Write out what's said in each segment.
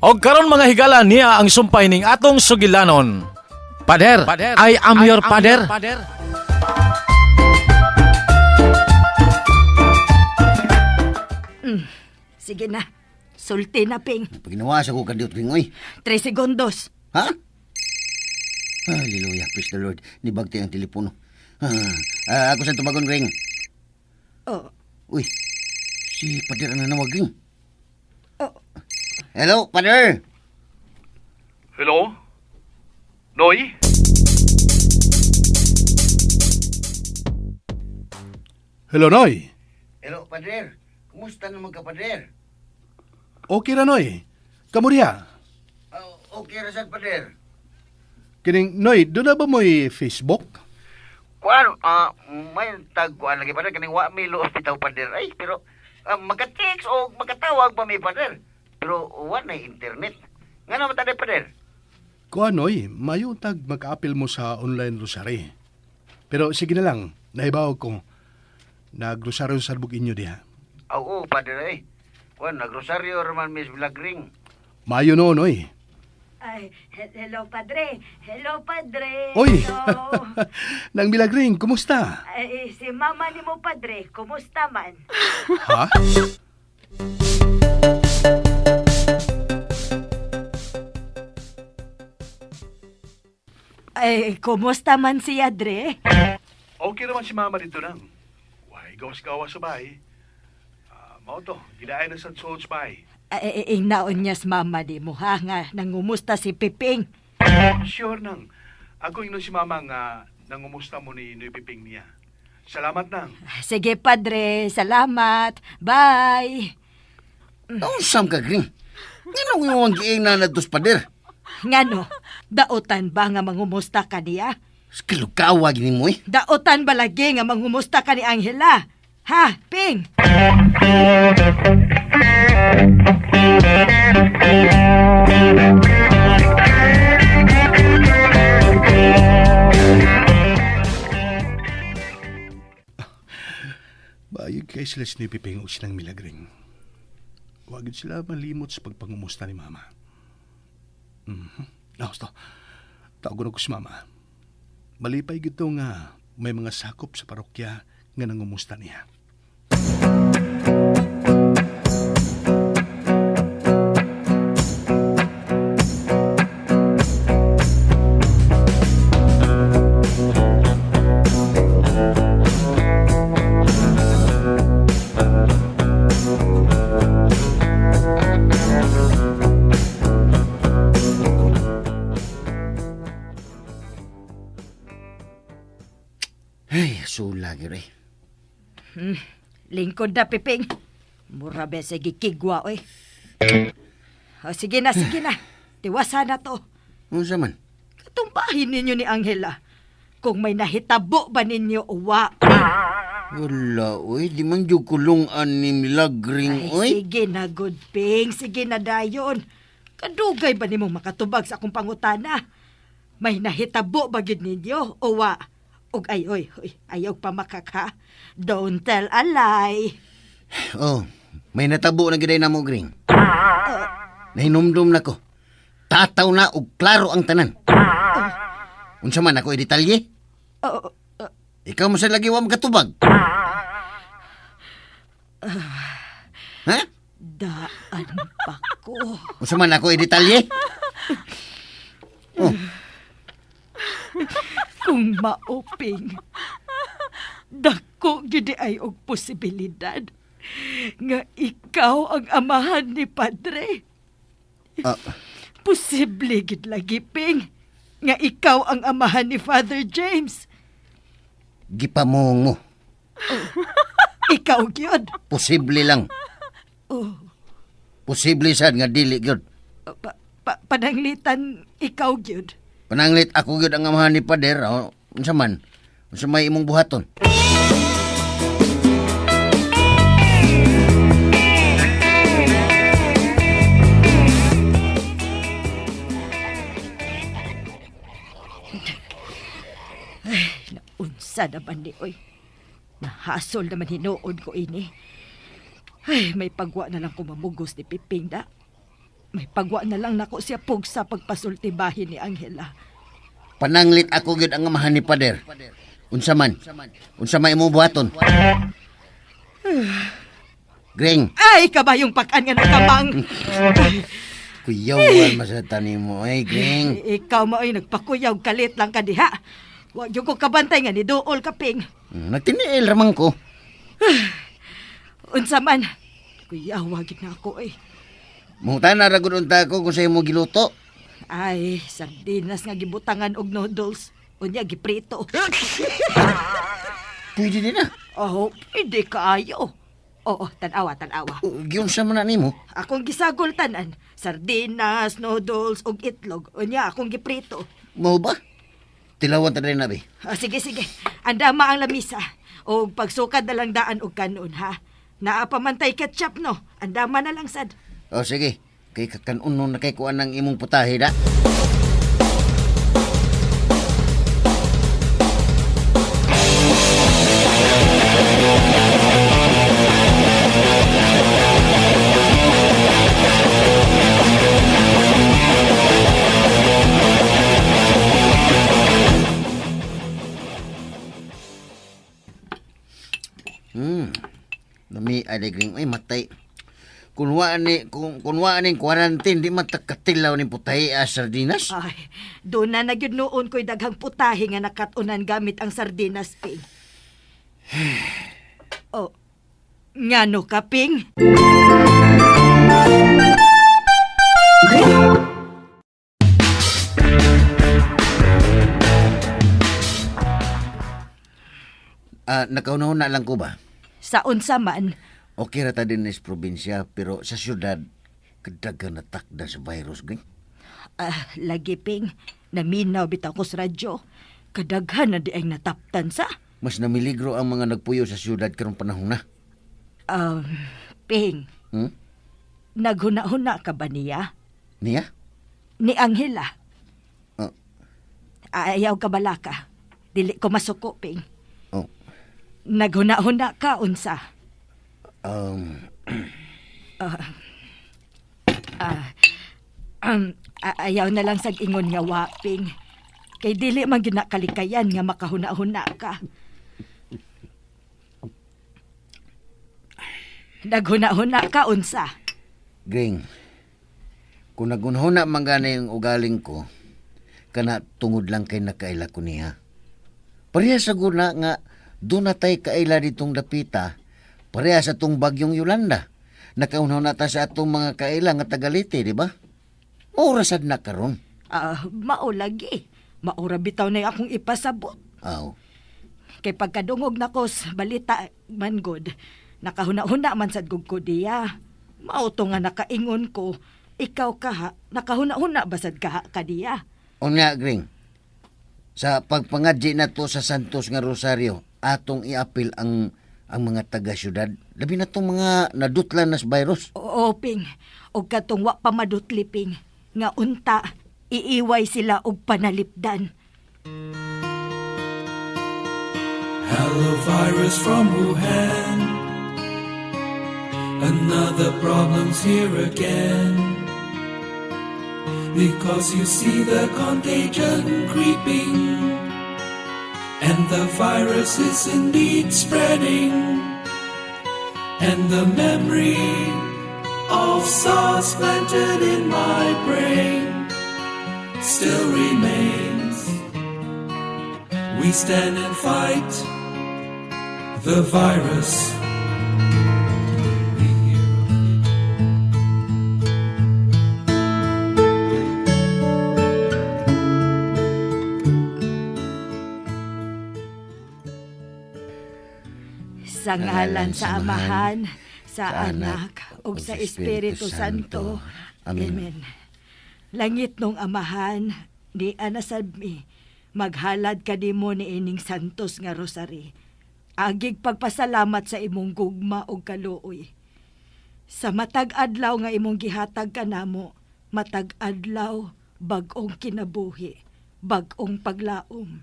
Og karon mga higala niya ang sumpay ning atong sugilanon. Pader, I am your pader. Sige na. Sulti na, Ping. Paginawa sa ko kadiyot ring oy. 3 segundos. Ha? Hallelujah, praise the Lord. Nibagti ang telepono. Ako sa tubagon ring. Oh, Uy, si Pader ang nanawag ring. Oh. Hello, Pader. Hello? Noy? Hello, Noy. Hello, Pader. Kumusta naman ka, Pader? Okay ra, Noy. Kamo diha? Okay ra sad, Pader. Kining, Noy, doon na ba mo'y Facebook? Kuan, may tag kuan lagi Pader kaning wa mi luos bitaw Pader. Ay, pero maka-text o makatawag pa mi Pader. Pero wa na internet. Ngano man taday Pader? Kuan, Noy, mayo tag mag-apil mo sa online rosary. Pero sige na lang, naibaw ko. Nagrosaryo sa bug inyo diha. Oo, Pader ay. Kuan, nagrosaryo raman Miss Milagring. Mayo no, Noy. Ay, hello, Padre. Hello, Padre. Oy! Hello. Nang Milagring, kumusta? Ay, si mama ni mo, Padre. Kumusta man? Ha? Ay, kumusta man siya, Dre? Okay naman si mama dito nang. Why, gawas-gawas sa bahay. Mao to, gilain na sa tsots bahay. Ay, ingnaon niya sa mama ni mo, ha? Nga, nangumusta si Piping. Sure nang. Ako ingnon si mama nga nangumusta mo ni Noy Piping niya. Salamat nang. Sige, Padre. Salamat. Bye. Nausam ka, Green. Nganong imong giing na nadtos, Pader? Ngano, daotan ba nga mangumusta ka niya? Kalukawa gini mo eh. Daotan ba lagi nga mangumusta ka ni Angela? Ha, Ping? Bayag kay sila si Noy Piping o silang Milagring. Huwag yun sila malimot sa pagpangumusta ni Mama. Mhm. Ah, basta. Tawagon ako si Mama. Malipay gito nga may mga sakop sa parokya nga nangumusta niya. Ay, sula gyud eh. Lingkod na, Piping. Mura ba sa gikigwa, oy. O, sige na, sige na. Tiwasa na to. Unsa man? Katumbahin ninyo ni Angela. Kung may nahitabo ba ninyo, uwa. Wala, oy. Di man jud kulungan ni Milagring, Ay, oy. sige na, good Ping. Sige na, dayon. Kadugay ba nimong makatubag sa akong pangutana? May nahitabo ba gyud ninyo, uwa? Og ay, oy, oy, ayaw pa makaka. Don't tell a lie. Oh, may natabo na giday namo, Green. Nahinumdum na ko. Tataw na og klaro ang tanan. Unsa man ako i-detalye? Oh, Ikaw mo sa lagi wa makatubag. Ha? Daan pa ko. Unsa man ako i-detalye? Oh, Kung mauping, dako gidi ay og posibilidad nga ikaw ang amahan ni Padre. ah, Posible gid lagi, Ping, nga ikaw ang amahan ni Father James. gipamuhong mo. Ikaw gyud. Posible lang. Oh, Posible sad nga dili gyud. Pananglitan ikaw gyud. Pananglit ako gyud ang amahan ni Pader. Oh, unsa man? Unsa may imong buhaton? Unsa naman ni oy. Nahasol naman hinuon ko ini. Ay, may pagwa na lang ko mamugos ni Piping da. May pagwa na lang nako siya pugsa pagpasultibahin ni Angela. Pananglit ako gyud ang amahan ni Pader. Unsa man? Unsa may imong buhaton? Gring, Ay, kabayong pakan nga nakabang. kuyawan masata nimo ay Gring. Ikaw mo ay nagpakuyaw kalit lang ka diha. Wa gyud ko kabantay nga ni duol ka ping. Nagtiniil ramang ko. Unsa man? Kuyaw gyud na ako eh. Mangutana ra gud unta ko kung sa imo giluto. Ay, sardinas nga gibutangan og noodles. Unya giprito. Pwede din na. Oh, hindi kaayo. Oo, tanawa, tanawa. Giunsa man na nimo? Akong gisagol tanan, sardinas, noodles, ug itlog. Unya akong giprito. Mao ba? Tilawan ta diri na bi. Ah, sige, sige. Andama ang lamisa. O pagsukad na lang daan og kanon, ha? Naa pa man tay ketchup, no? Andama na lang sad. O sige, kay kakanunon na kay kuan ang imong putahe da. Lami alegring ay matay. Kung wa ni kung wa ni quarantine di matakatilaw ni putahe a sardinas. Ay, doon na nagyud noon ko'y daghang putahe nga nakatunan gamit ang sardinas, Ping. Oh, ngano ka, Ping? Ah, nakauna-una lang ko ba? Sa unsa man, Okay ra ta din is probinsya pero sa syudad kadagan na takda sa virus gay. ah, lagi, Ping, naminaw bitaw ko sa radyo. Kadaghan na di ay nataptan sa. Mas namiligro ang mga nagpuyo sa syudad karong panahon na. Um, Ping, Hmm? naghuna-huna ka ba niya? Niya? Ni Angela. Oh. Ayaw ka balaka. Dili ko masuko, Ping. Oh. Naghuna-huna ka, unsa. Ayaw na lang sag ingon nga wa, Ping. Kay dili man ginakalikayan nga makahuna-huna ka. Naghuna-huna ka, unsa. Gring. Kung nagunhuna man gani ang ugaling ko, kana tungod lang kay nakaila ko niya. Pareha sa guna nga doon na tay kaila ditong dapita, pareha sa tong bagyong Yolanda. Nakaunhuna ta sa atong mga kaila nga tagalite, di ba? Orasad na karon. Ah, mao lagi. Maura bitaw na akong ipasabot. Aw. Kay pagkadungog nako sa balita man god, nakahuna-huna man sad gud ko diya. Mao to nga nakaingon ko, ikaw kaha, nakahuna-huna basad kaha ka diya. Unya, Gring. Sa pagpangadji na to sa Santos nga Rosario, atong iapil ang mga taga-syudad. Labi na tong mga nadutlan na sa virus. Oo, Ping. Og katong wa pa madutli, Ping. Nga unta, iiway sila og panalipdan. Hello, virus from Wuhan. Another problem's here again. Because you see the contagion creeping, and the virus is indeed spreading, and the memory of SARS planted in my brain still remains. We stand and fight the virus. We hear of it. Sa ngalan sa Amahan, sa Anak, ug sa Espiritu Santo. Amen. Amen. Langit nung Amahan, ni anasad mi, maghalad kanimo ni ining santos nga rosary. Agig pagpasalamat sa imong gugma ug kaluoy. Sa matag adlaw nga imong gihatag kanamo, matag adlaw bag-ong kinabuhi, bag-ong paglaom.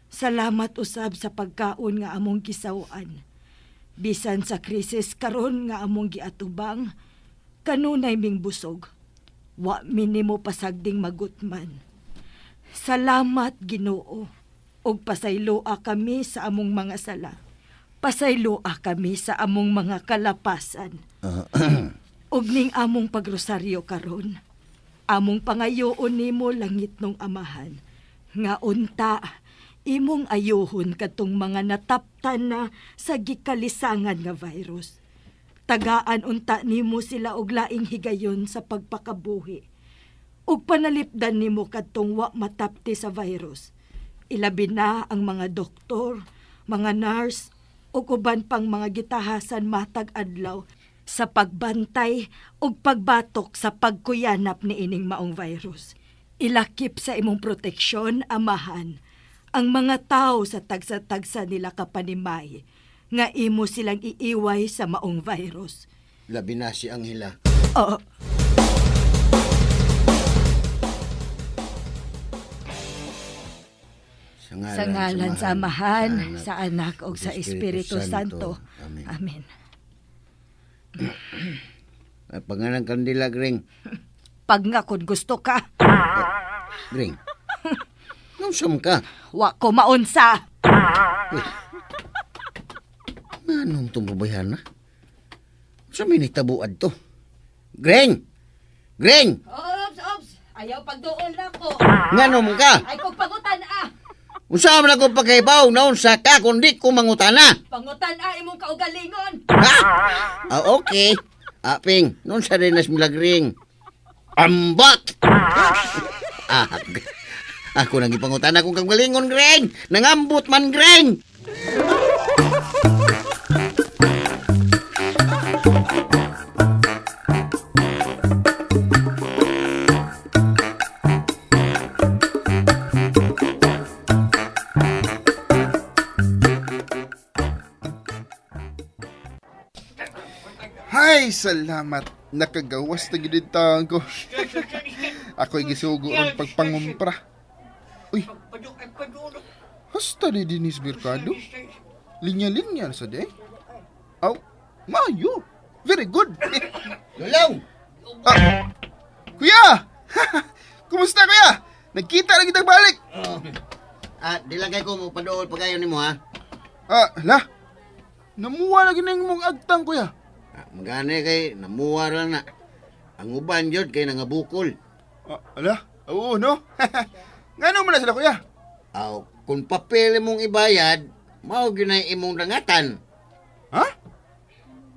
Salamat usab sa pagkaon nga among gisaw-an. Bisan sa krisis karon nga among giatubang, kanunay ming busog. Wa minimo pasagding magutman. Salamat Ginoo ug pasayloa kami sa among mga sala. Pasayloa kami sa among mga kalapasan. Ug ning among pagrosaryo karon, among pangayoon nimo langit nung amahan, nga unta imong ayuhon kadtong mga nataptan na sa gikalisangan nga virus. Tagaan unta nimo sila og laing higayon sa pagpakabuhi. Ug panalipdan nimo kadtong wa matapti sa virus. Ilabi na ang mga doktor, mga nurse, ug uban pang mga gitahasan matag adlaw sa pagbantay ug pagbatok sa pagkuyanap niining maong virus. Ilakip sa imong proteksyon, Amahan, ang mga tao sa tagsa-tagsa nila kapanimay nga imo silang iiway sa maong virus. Labi na si Angela. Oh, Sa ngalan, sa ngalan sa Amahan, sa Anak ug sa sa Espiritu Espiritu Santo. Santo. Amen. Amen. Ay, pangalan kandila, Gring. Pag nga kun gusto ka, Gring. Nausam ka. wa ko maunsa. Anong itong babayan na? Sa may nitabuad to? Gring! Gring! Ops, ops. Ayaw pagduol na ko. Nganom ka? Ay kog pangutan ah. Unsa man ako pagkaibaw naunsa ka kundi ko mangutana. Pangutan ah imong kaugalingon. Ha? Ah, okay. Ah, Ping, nun sa rin nas milagring. Ambot! Ah, ako nang ipangutana kung kagalingon, Greng! Nangambot man, Greng! Hay, salamat. Nakagawas na gid taon ko. Ako'y gisugo ron pagpangumpra. Uy. Hasta di dinis Mercado. Linya-linya na sa di. Aw, mayo. Very good. Lulaw! Ah, kuya! Kumusta kuya? Nagkita na kitang balik. Ah, di lang kay ko mo paduol pa kayo nimo ha. Ah, la. Namuha lagi na yung mong agtang kuya. Ah, magani kay namuha lang na. Ang uban jud kay nangabukol. Ah, ala? Oo, no? Ngano man na sila kuya? Aw, kung papel imong ibayad, mao gyud na imong dangatan. Ha?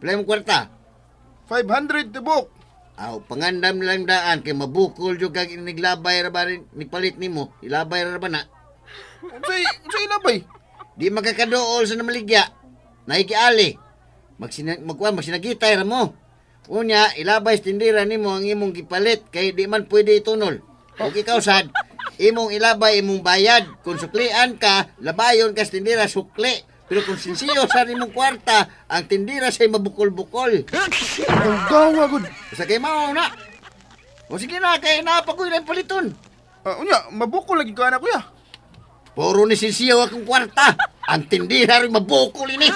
Pila imong kwarta? 500 tibok. Aw, pangandam lang daan kay mabukol jud kag iniglabay ra ba rin nigpalit nimo, ilabay ra ba na? Unsay unsay ilabay? Di makakadool sa namaligya. Naikiali. Magsina magkuan magsinagitay ra mo. Unya, ilabay sa tindira nimo ang imong gipalit kay di man pwede itunol. Ug ikaw sad, imong ilabay imong bayad. Kung suklian ka, labayon ka sa tindira sukli. Pero kung sinsiyo sa imong kwarta, ang tindira say mabukol-bukol. Ang gawa gud. Sa kay mao na. O sige na, kay napagoy lang paliton. Ah, unya, mabukol lagi ka na kuya. Puro ni sinsiyo akong kwarta. Ang tindira rin mabukol ini.